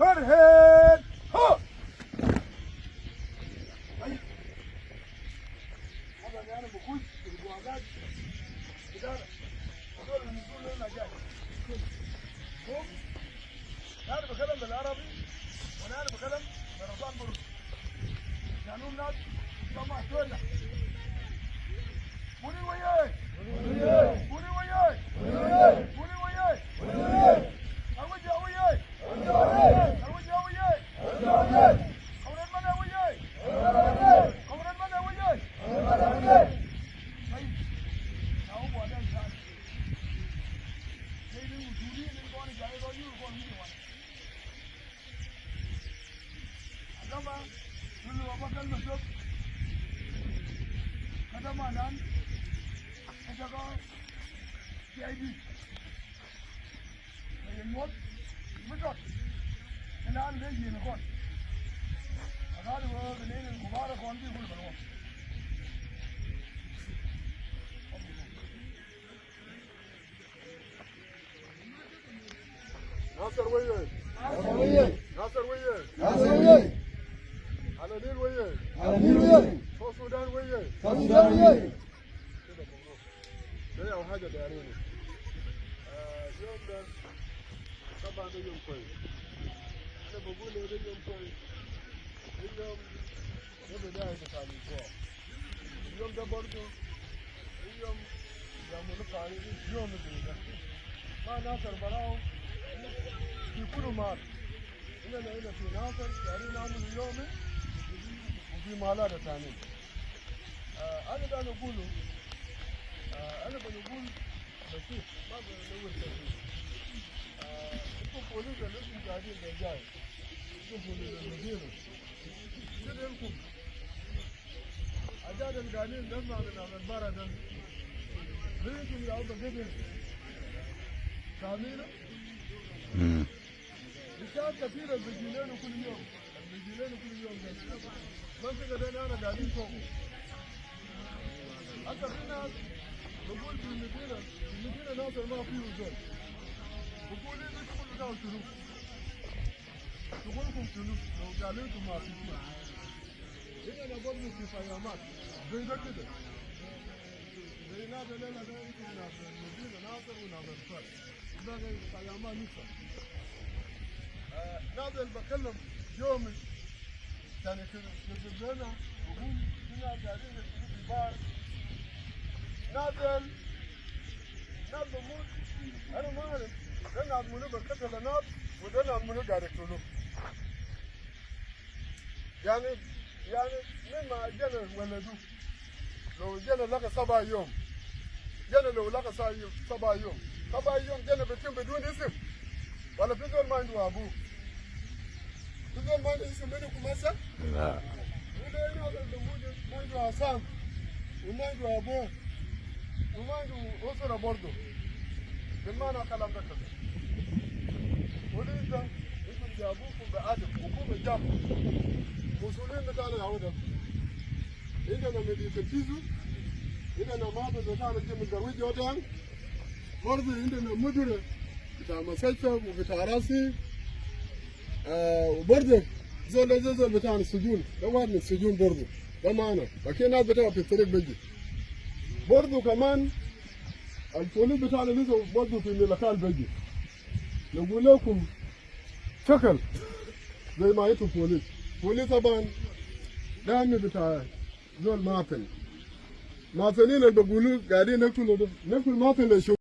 هرهد هو. هذا انا بخش الجوازات اداره هذول النزول لنا جاي. هم انا بكلم بالعربي وانا بكلم بالرطان برضه. يعني ناس طمع تولع. قولي وياي قولي وياي قولي وياي اوجه وياي اوجه وياي قول المنى وياي قول المنى وياي. طيب هو هذا الانسان زي الوجودين اللي كانوا جاي يقولوا يقولوا مين وانا لما كل ما كان مسلوب هذا ما نان هذا سي اي دي يموت مجرد الآن بيجي نقول هذا هو بنين الكبار كون بيقول بلوم. ناصر وياي ناصر وياي ناصر وياي على نيل وياي على نيل وياي صوت السودان وياي صوت السودان وياي. كده مبروك. ده أول حاجة داريني. اليوم ده طبعا ده يوم كويس. أنا بقول ده يوم كويس. اليوم ده بداية بتاع الأسبوع. اليوم ده برضه اليوم يعملوا عليه يوم ده. ما ناصر براو في كل مال. إننا هنا في ناصر يعني نعمل يومي وفي مالات ثانية. أنا ده نقوله أنا بنقول بسيط ما بنقول كثير. أنتم بوليس اللي أنتم قاعدين بالجاي أنتم بوليس المدينة كده لكم أجاد القاعدين لما من البرد بينكم يا عبد قدر فاهمين؟ رسالة كثيرة بيجي لنا كل يوم بيجي لنا كل يوم. منطقة دي أنا قاعدين فوقه. حتى في ناس بقول في المدينة ناصر ما فيه زول. بقول إيه الشغل بتاعه شنو؟ شغلكم شنو؟ لو قالوا ما في شيء. هنا أنا برضه في خيامات زي ده كده. زي نادى لنا ده يمكن ناس المدينة ناصر وناس الفرق. ده خيامات لسه. نادى اللي بكلم يومي كان يكتب لنا بقول هنا قاعدين في البار. نادل ناد بموت أنا ما أعرف ده ناد منو بكتل ناد وده ناد منو قاعد يقتلوه. يعني مما جنى ولدوه لو جنى لقى 7 يوم جنى لو لقى 7 يوم 7 يوم جنى بيتم بدون اسم ولا في زول ما عنده أبوه. في زول ما عنده اسم منكم هسه؟ لا. وده نادل بموت ما عنده عصام وما عنده أبوه وما عنده أسرة برضه. بالمعنى كلام ده كده. ولذا انتم جابوكم بأدب حكومة جابكم. مسؤولين بتاعنا يا وده، عندنا مدينة التيزو، عندنا محافظ بتاعنا جي من درويج جوتان، برضه عندنا مدير بتاع مستشفى وبتاع راسي، وبرضه زول ده زول بتاع السجون، ده واحد من السجون برضه، ده معنا. لكن الناس بتاع في الطريق بيجي برضه. كمان البوليس بتاعنا لسه برضه في ملكال بيجي. نقول لكم شكل زي ما انتوا بوليس، بوليس طبعا ده بتاع زول معفن، معفنين اللي بيقولوا قاعدين نقتلوا، نقتل معفن لشو؟